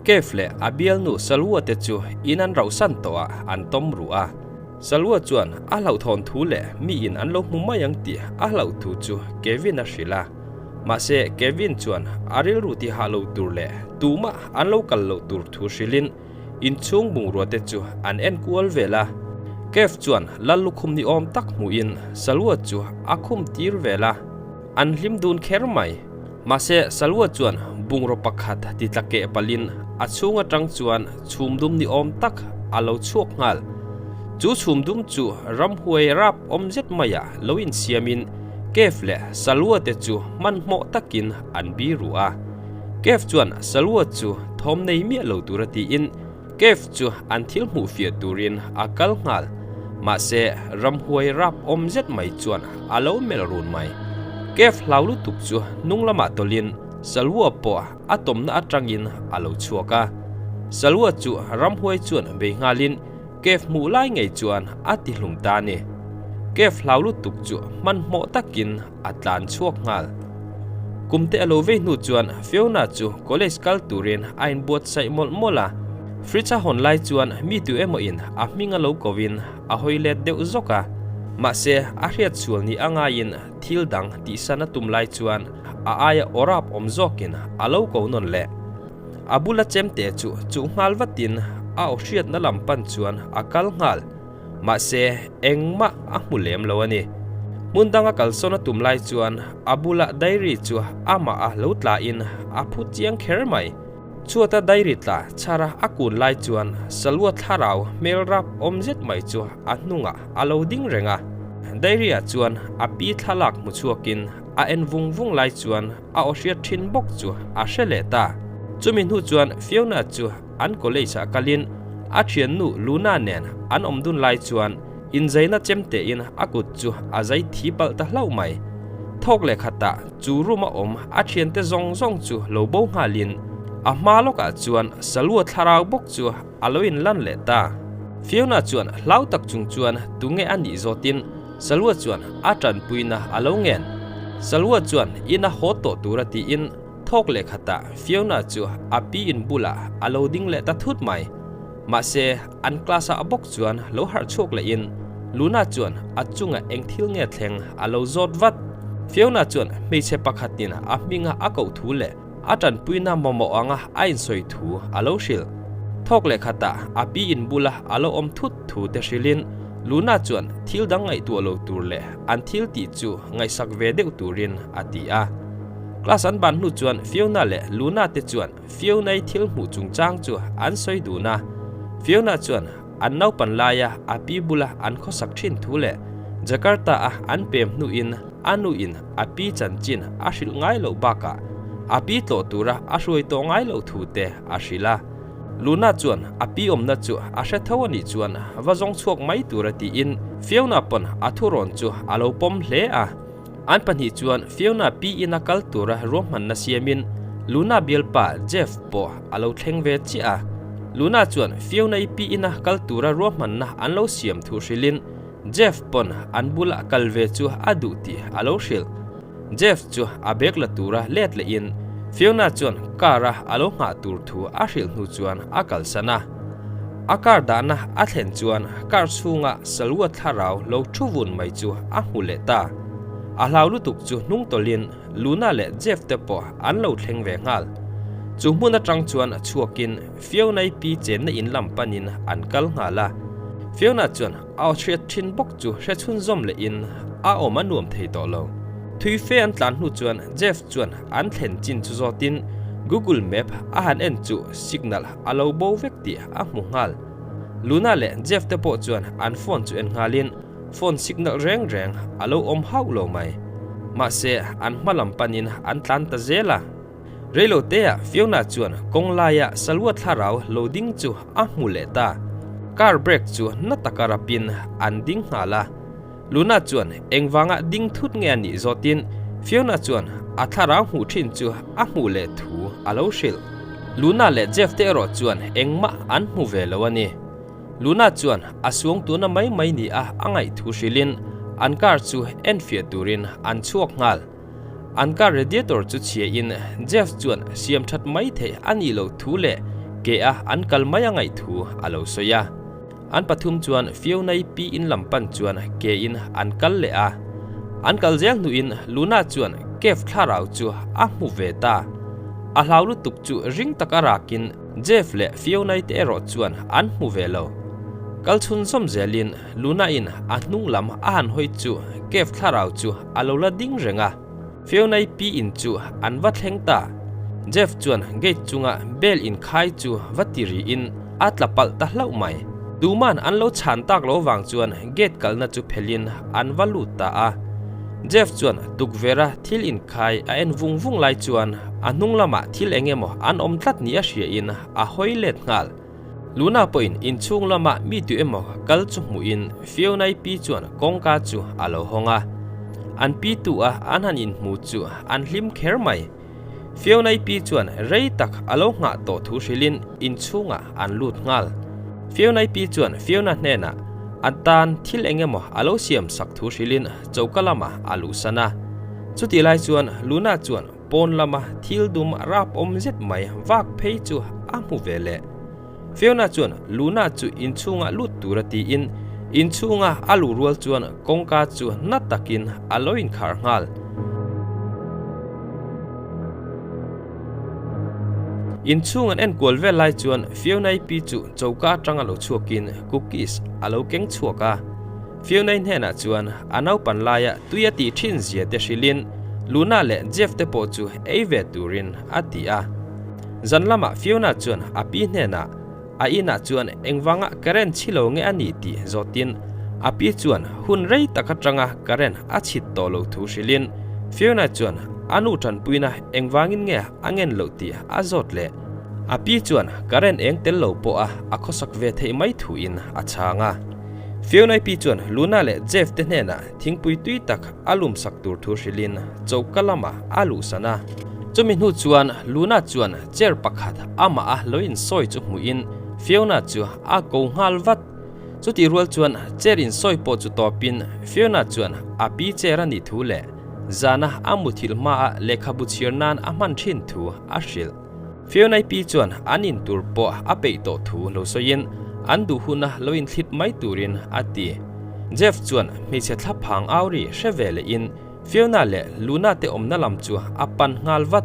Kev leh a bialnu Salwa te chu in an rauhsan tawh ah an tawm ruh a. Salwa chuan a hlauhthawn thu leh mi in an lo hmu mai ang tih a hlauh thu chu Kevin a hrilh a. Mahse Kevin chuan a rilru ti hah lo tur leh tumah an lo kal loh tur thu hrilhin inchhung bungrua te chu an en kual vel a. Kev chuan lal lukhum ni awm tak hmuhin Salwa chu a khum tir vel a. An hlim dun kher mai. Mahse Salwa chuan bungraw pakhat ti tla keh palhin a chhung atang chuan chhum dum ni awm tak a lo chhuak nghal. Chu chhum dum chu ramhuai rap awm zet maiah lo insiamin Kev leh Salwa te chu hmanhmawh takin an bi ru a. Kev chuan Salwa chu thawm nei miah lo tura tiin Kev chu an thil hmuh fiah turin a kal nghal. Mahse, ramhuai rap awm zet mai chuan a lo melh run mai. Kev hlau lutuk chu hnung lamah tawlhin Salwa pawh a tawmna atangin a lo chhuak a. Salwa chu ramhuai chuan bei nghalin Kev hmuh lai ngei chuan a ti hlum ta a ni. Kev hlau lutuk chu hmanhmawh takin a tlan chhuak nghal. Kum te a lo vei hnu chuan Fiona chu college kal turin a inbuatsaih mawlh mawlh a. Fridge a hawn lai chuan mi tu emaw in a hming a lo ko in a hawi let deuh zawk a. Mahse, a hriat sual ni a ngaiin thil dang tihsan a tum lai chuan a aia awrap awm zawkin a lo ko nawn leh. A bula chemte chu chuh nghal vatin a aw hriatna lam pan chuan a kal nghal. Mahse, engmah a hmu lem lo a ni. Hmun danga kalsawn a tum lai chuan a bula diary chu amah a lo tlain a phu chiang kher mai. Chhuata diary tla chhara a kun lai chuan Salua thlarau hmel rap awm zet mai chu a hnungah a lo ding reng a. Diary ah chuan a pi thlalak hmu chhuakin a en vung vung lai chuan a aw hriat thin bawk chu a hre leh ta. Chumi hnu chuan Fiona chu An college ah kalin a thiannu Luna nen an awm dun lai chuan inzaina chem tein a kut chu a zai thi palh ta hlauh mai. Thawk leh khatah chu room a awm a thiante zawng zawng chu lo bo nghalin a hma lawkah chuan Salua thlarau bawk chu a lo inlan leh ta. Fiona chuan hlau tak chung chuan tunge a nih zawtin Salua chuan a tanpuina a lo ngen. Salua chuan ina haw tawh tura tiin Thawk leh khatah Fiona chu a pi in bulah a lo ding leh ta thut mai. Mahse, an class ah bawk chuan lo harh chhuak leh in Luna chuan a chunga eng thil nge thleng a lo zawt vat. Fiona chuan hmeichhe pakhatin a hminga a koh thu leh a tanpuina mamawh anga a insawi thu a lo hrilh. Thawk leh khatah a pi in bula a lo awm thut thu te hrilhin Luna chuan thil dang ngaihtuah lo tur leh an thil tih chu ngaihsak ve deuh turin a ti a. Class an ban hnu chuan Fiona leh Luna te chuan Fiona-i thil hmuh chungchang chu an sawi dun a. Fiona chuan an naupan laia a pi bula an khawsak thin thu leh Jakarta-a an pem hnuin a nuin a pi chanchin a hrilh ngai loh bakah a pi tlawh tura a hruai tawh ngai loh thu te a hrilh a. Luna chuan a pi awmna chu a hre tho a nih chuan va zawng chhuak mai tura tiin Fiona pawn a thurawn chu a lo pawm hle a. An pahnih chuan Fiona pi ina kal tura ruahmanna siamin Luna bialpa Jeff pawh a lo thleng ve chiah a. Luna chuan Fiona-i pi ina kal tura ruahmanna an lo siam thu hrilhin Jeff pawn an bula kal ve chu a duh tih a lo hrilh. Jeff chu a bag la tura let lehin Fiona chuan car-a a lo nghah tur thu a hrilh hnu chuan a kalsan a. A car dahna a thlen chuan car chhunga Salwa thlarau lo thu vun mai chu a hmu leh ta. A hlau lutuk chu hnung tawlhin Luna leh Jeff te pawh an lo thleng ve nghal. Chu hmun atang chuan chhuakin Fiona-i pi chenna in lam panin an kal nghal a. Fiona chuan a aw hriat thin bawk chu hre chhunzawm lehin a awm a nuam thei tawh lo. Thui fe an tlan hnu chuan Jeff chuan an thlen chin chu zawtin Google Map a han en chu signal a lo bo vek tih a hmu nghal. Luna leh Jeff te pawh chuan an phone chu en nghalin phone signal reng reng a lo awm hauh lo mai. Mahse, an hma lam panin an tlan ta zel a. Reilo teah Fiona chuan kawng laia Salwa thlarau lo ding chu a hmu leh ta. Car brake chu na taka rapin an ding nghal a. Luna chuan engvanga ding thut nge a nih zawtin Fiona chuan a thlarau hmuh thin chu a hmuh leh thu a lo hrilh. Luna leh Jeff te erawh chuan engmah an hmu ve lo a ni. Luna chuan a suang tuna mai mai ni a a ngaih thu hrilhin an car chu enfiah turin an chhuak nghal. An car radiator chu chhia in Jeff chuan siam that mai theih a nih loh thu leh ke a an kal mai a ngaih thu a lo sawi a. An pathum chuan Fiona-i pi in lam pan chuan ke in an kal leh a. An kal zel hnuin Luna chuan cave thlarau chu a hmu ve ta. A hlau lutuk chu ring taka rakin Jeff leh Fiona-i te erawh chuan an hmu ve lo. Kal chhunzawm zelin Luna-in a hnung lam a han hawi chu cave thlarau chu a lo la ding reng a. Fiona-i pi in chu an va thleng ta. Jeff chuan gate chunga bell inkhai chu va ti riin a tla palh ta hlauh mai. Tuman an lo chhan tak lo vang chuan gate kalna chu phelin an va lut ta a. Jeff chuan tukverha thil inkhai a en vung vung lai chuan a hnung lamah thil eng emaw an awm tlat ni a hriain a hawi let nghal. Luna pawhin inchhung lama mi tu emaw kal chu hmuhin Fiona-i pi chuan kawngka chu a lo hawng a. An pi tu a an han inhmu chu an hlim kher mai. Fiona-i pi chuan rei tak a lo nghah tawh thu hrilhin inchhungah an lut nghal. Fiona-i pi chuan Fiona hnenah a tan thil eng emaw a lo siam sak thu hrilhin choka lamah a luhsan a. Chutih lai chuan Luna chuan Pawn lama thil dum rap awm zet mai vak phei chu a hmu ve leh. Fiona chuan Luna chu inchhungah lut tura tiin inchhunga a luh rual chuan kawngka chu na takin a lo inkhar nghal. Inchhung an enkual vel lai chuan Fiona-i pi chu choka atanga lo chhuakin cookies a lo keng chhuak a. Fiona-i hnenah chuan a naupan laia tui a tih thin zia te hrilhin Luna leh Jeff te pawh chu ei ve turin a ti a. Zan lamah Fiona chuan a pi hnenah a inah chuan engvanga current chhi lo nge a nih tih zawtin a pi chuan hun rei tak atanga current a chhit tawh lo thu hrilhin Fiona chuan a nu tanpuina engvangin nge a ngen loh tih a zawt leh. A pi chuan current eng tel lo pawha a khawsak ve theih mai thuin a chhang a. Fiona-i pi chuan Luna leh Jeff te hnenah thingpui tui tak a lumsak tur thu hrilhin choka lamah a luhsan a. Chumi hnu chuan Luna chuan chair pakhat amah a lo insawi chu hmuhin Fiona chu a ko nghal vat. Chutih rual chuan chair insawi pawh chu tawpin Fiona chuan a pi chair a nih thu leh zana a muthilh hmaah lehkhabu chhiar nan a hman thin thu a hrilh. Fiona-i pi chuan an in tur pawh a peih tawh thu lo sawiin an duh huna lo inthlit mai turin a ti. Jeff chuan hmeichhe thlaphang au ri hre ve lehin Fiona leh Luna te awmna lam chu a pan nghal vat.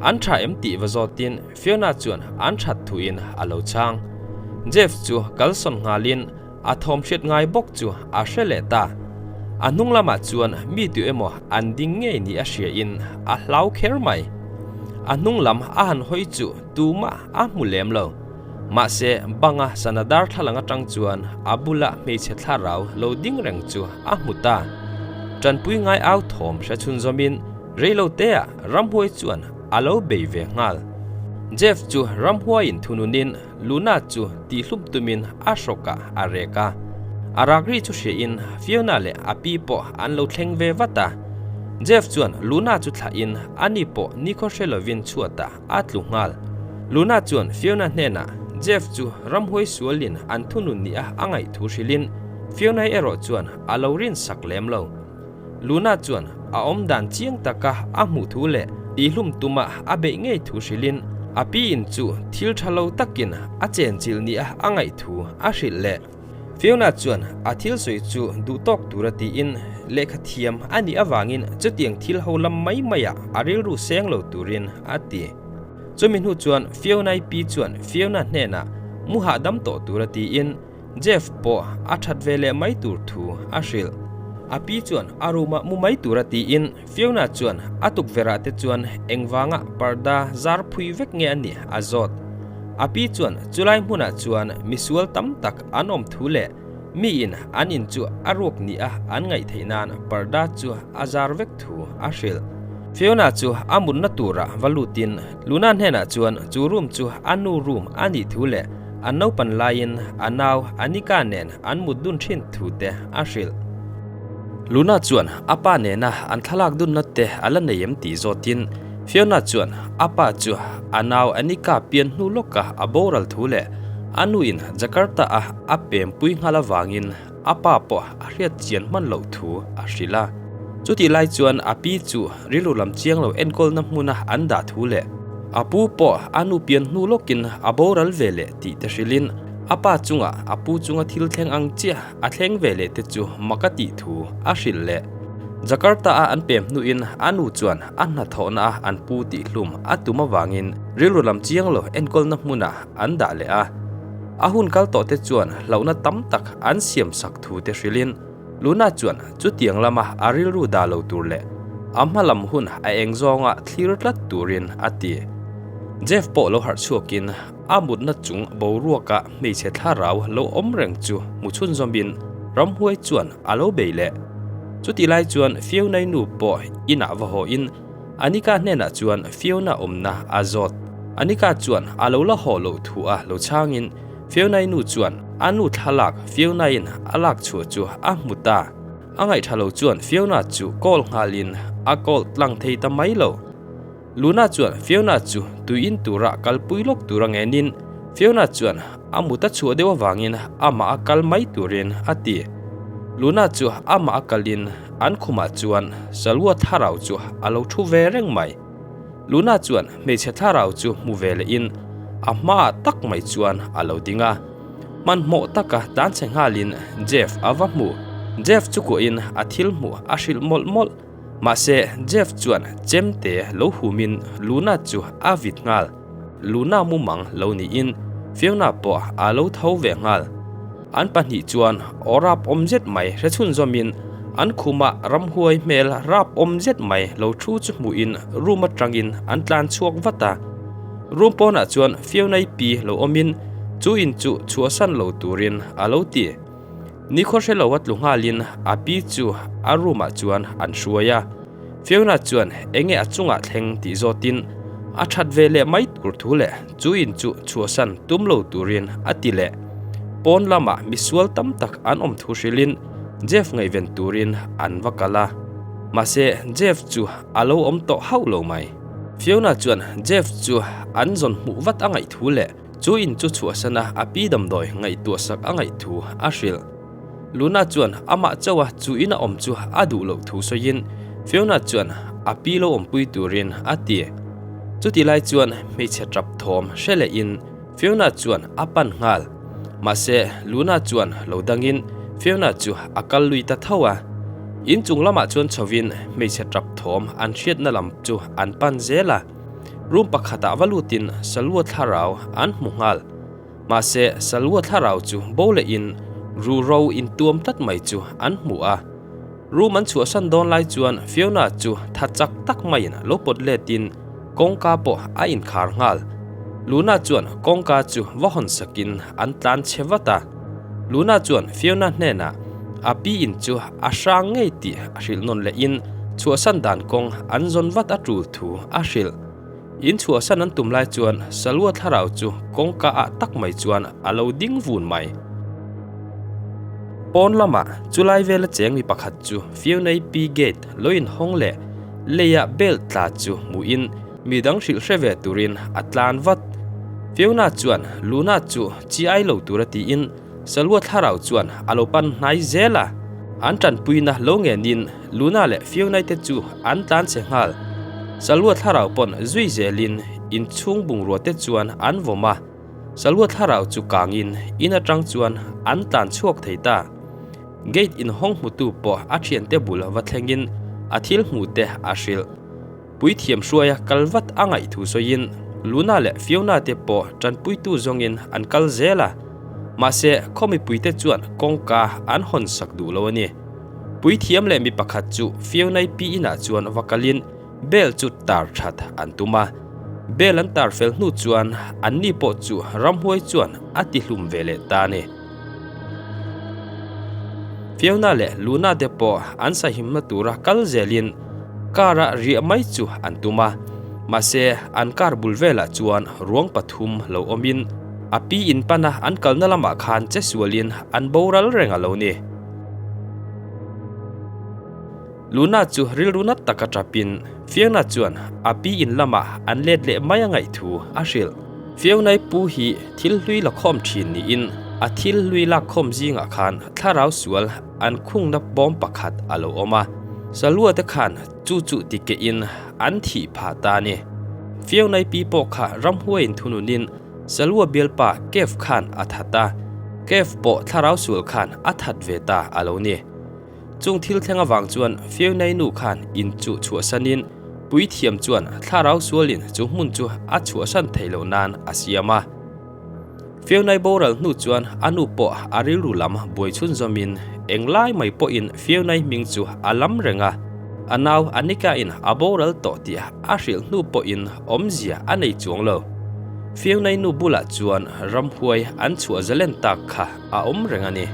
An tha em tih va zawtin Fiona chuan an that thuin a lo chhang. Jeff chu kalsawn nghalin a thawm hriat ngai bawk chu a hre leh ta. A hnung lamah chuan mi tu emaw an ding ngei ni a hriain a hlau kher mai. A hnung lam a han hawi chu tumah a hmu lem lo. Mahse, banga sana darthlalang atang chuan a bula hmeichhe thlarau lo ding reng chu a hmu ta. Tanpui ngai au thawm hre chhunzawmin reiloteah ramhuai chuan a lo bei ve nghal. Jeff chu ramhuaiin thununin Luna chu tihhlum tumin a hrawkah a rek a. A rak ri chu hriain Fiona leh a pi pawh an lo thleng ve vat a. Jeff chuan Luna chu thlahin ani pawh nikhaw hre lovin chhuatah a tlu nghal. Luna chuan Fiona hnenah Jeff chu ramhuai sualin an thunun nia a ngaih thu hrilhin Fiona-i erawh chuan a lo rinsak lem lo. Luna chuan a awm dan chiang taka a hmuh thu leh tihlum tuma a beih ngei thu hrilhin a pi in chu thil tha lo takin a chenchilh nia a ngaih thu a hrilh leh. Fiona chuan a thil sawi chu duh tawk tura tiin lehkha thiam a nih avangin chutiang thil ho lam mai maiah a rilru seng lo turin a ti. Chumi hnu chuan Fiona-i pi chuan Fiona hnenah mu hahdam tawh tura tiin Jeff pawh a that ve leh mai tur thu a hrilh. A pi chuan a room ah mu mai tura tiin Fiona chuan a tukverh ah te chuan engvanga parda zar phui vek nge a nih a zawt. A pi chuan chulai hmunah chuan misual tam tak an awm thu leh mi in an in chu a ruak ni a an ngaih theih nan parda chu a zar vek thu a hrilh. Fiona chu a mutna turah va lutin Luna hnenah chuan chu room chu a nu room a nih thu leh an naupan laiin a nau Anika nen an mut dun thin thu te a hrilh. Luna chuan a pa nena an thlalak dunna te a la nei em tih zawtin Fiona chuan a pa chu a nau Anika pian hnu lawka a boral thu leh a nuin Jakarta a a pempui nghal avangin a pa pawh a hriat chian hman loh thu a hrilh a. Chutih lai chuan a pi chu rilru lam chiang lo enkawlna hmuna an dah thu leh. A pu pawh a nu pian hnu lawkin a boral ve leh tih te hrilhin a pa chungah a pu chunga thil thleng ang chiah a thleng ve leh te chu mak a tih thu a hrilh leh. Jakarta-a an pem hnuin a nu chuan a hnathawhna a an pu tih hlum a tum avangin rilru lam chiang lo enkawlna hmunah an dah leh a. A hun kal tawh te chuan hlauhna tam tak an siam sak thu te hrilhin Luna chuan chutiang lama a rilru dah lo tur leh a hma lam hun a eng zawnga thlir tlat turin a ti. Jeff pawh lo harh chhuakin a mutna chung boruaka hmeichhe thlarau lo awm reng chu hmu chhunzawmin ramhuai chuan a lo bei leh. Chutih lai chuan Fiona-i nu pawh inah va hawhin Anika hnenah chuan Fiona awmna a zawt. Anika chuan a lo la haw loh thu a lo chhangin Fiona-i nu chuan a nu thlalak Fiona-in a lak chhuah chu a hmu ta. A ngaihtha lo chuan Fiona chu call nghalin a call tlang thei ta mai lo. Luna chuan Fiona chu tui in tura kalpui lawk tura ngenin Fiona chuan a mut a chhuah deuh avangin amah a kal mai turin a ti. Luna chu amah a kalin an khumah chuan Salwa thlarau chu a lo thu ve reng mai. Luna chuan hmeichhe thlarau chu hmu ve lehin a hmaah tak mai chuan a lo ding a. Hmanhmawh taka tlanchhe nghalin Jeff a va hmu. Jeff chu kuahin a thil hmuh a hrilh mawlh mawlh. Mahse, Jeff chuan chemte lo humin Luna chu a vit nghal. Luna mumang lo niin Fiona pawh a lo tho ve nghal. An pahnih chuan aw rap awm zet mai hre chhunzawmin an khumah ramhuai hmel rap awm zet mai lo thu chu hmuhin room atangin an tlan chhuak vat a. Room pawnah chuan Fiona-i pi lo awmin chu in chu chhuahsan lo turin a lo ti. Nikhaw hre lo a tlu nghalin a pi chu a room ah chuan an hruai a. Fiona chuan enge a chungah thleng tih zawtin a that ve leh mai tur thu leh chu in chu chhuahsan tum lo turin a ti leh. Pawn lamah misual tam tak an awm thu hrilhin Jeff ngaihven turin an va kal a. Mahse Jeff chu a lo awm tawh hauh lo mai. Fiona chuan Jeff chu an zawn hmuh vat a ngaih thu leh Chu in chu chhuahsan a, a pi damdawi ngaihtuah sak a ngaih thu a hrilh. Luna chuan amah chauh a chu in a awm chu a duh loh thu sawiin Fiona chuan a pi lo awmpui turin a ti. Chuti lai chuan hmeichhe tap thawm hre lehin Fiona chuan a pan nghal. Mahse, Luna chuan lo dangin Fiona chu a kal lui ta tho a. In chung lamah chuan chhovin hmeichhe tap thawm an hriatna lam chu an pan zel a. Room pakhatah va lutin Salua thlarau an hmu nghal. Mahse, Salua thlarau chu bo lehin ruhro intuam tlat mai chu an hmu a. Room an chhuahsan dawn lai chuan Fiona chu tha chak tak maiin lo pawt letin kawngka pawh a inkhar nghal. Luna chuan kawngka chu va hawn sakin an tlan chhe vat a. Luna chuan Fiona hnenah a pi in chu a hrang ngei tih a hrilh nawn lehin chhuahsan dan kawng an zawn vat a tul thu a hrilh. In chhuahsan an tum lai chuan Salua thlarau chu kawngka ah tak mai chuan a lo ding vun mai. Pawn lamah chulai vela cheng mi pakhat chu Fiona-i pi gate lo inhawng leh leiah belt tla chu hmuhin Mi dang hrilh hre ve turin a tlan vat. Fiona chuan Luna chu chi ai lo tura tiin Salwa thlarau chuan a lo pan hnai zel a. An tanpuina lo ngenin Luna leh Fiona te chu an tlan che nghal. Salwa thlarau pawn zui zelin inchhung bungrua te chuan an vawm a. Salwa thlarau chu kangin in atang chuan an tlan chhuak thei ta. Gate inhawng hmutu pawh a thiante bul va thlengin a thil hmuhte a hrilh. Puithiam hruaia kal vat a ngaih thu sawiin Luna leh Fiona te pawh tanpuitu zawngin an kal zel a, mahse khaw mipuite chuan kawngka an hawn sak duh lo a ni. Puithiam leh mi pakhat chu Fiona-i pi inah chuan va kalin bel chu tar that an tum a, bel an tar fel hnu chuan anni pawh chu ramhuai chuan a tihlum ve leh ta a ni. Fiona leh Luna te pawh an sahimna tura kal zelin car a riah mai chu an tum a, mahse an car bul velah chuan ruang pathum lo awmin a pi in pana an kalna lamah khan che sualin an boral reng a lo ni. Luna chu rilru nat taka tapin Fiona chuan a pi in lamah an let leh mai a ngaih thu a hrilh. Fiona-i pu hi thil hlui la khawm thin niin a thil hlui lak khawm zingah khan thlarau sual an khungna bawm pakhat a lo awm a, Salua te khan chu chu ti kehin an thih phah ta a ni. Fiona-i pi pawh kha ramhuaiin thununin Salua bialpa Kev khan a that a, Kev pawh thlarau sual khan a that ve ta a lo ni. Chung thil thleng avang chuan Fiona-i nu khan in chu chhuahsanin puithiam chuan thlarau sualin chu hmun chu a chhuahsan theih loh nan a siam a. Fiona-i boral hnu chuan a nu pawh a rilru lam buai chhunzawmin englai mai pawhin Fiona-i hming chu a lam reng a, a nau Anika-in a boral tawh tih a hrilh hnu pawhin awmzia a nei chuang lo. Fiona-i nu bulah chuan ramhuai an chhuah zalen tak kha a awm reng a ni.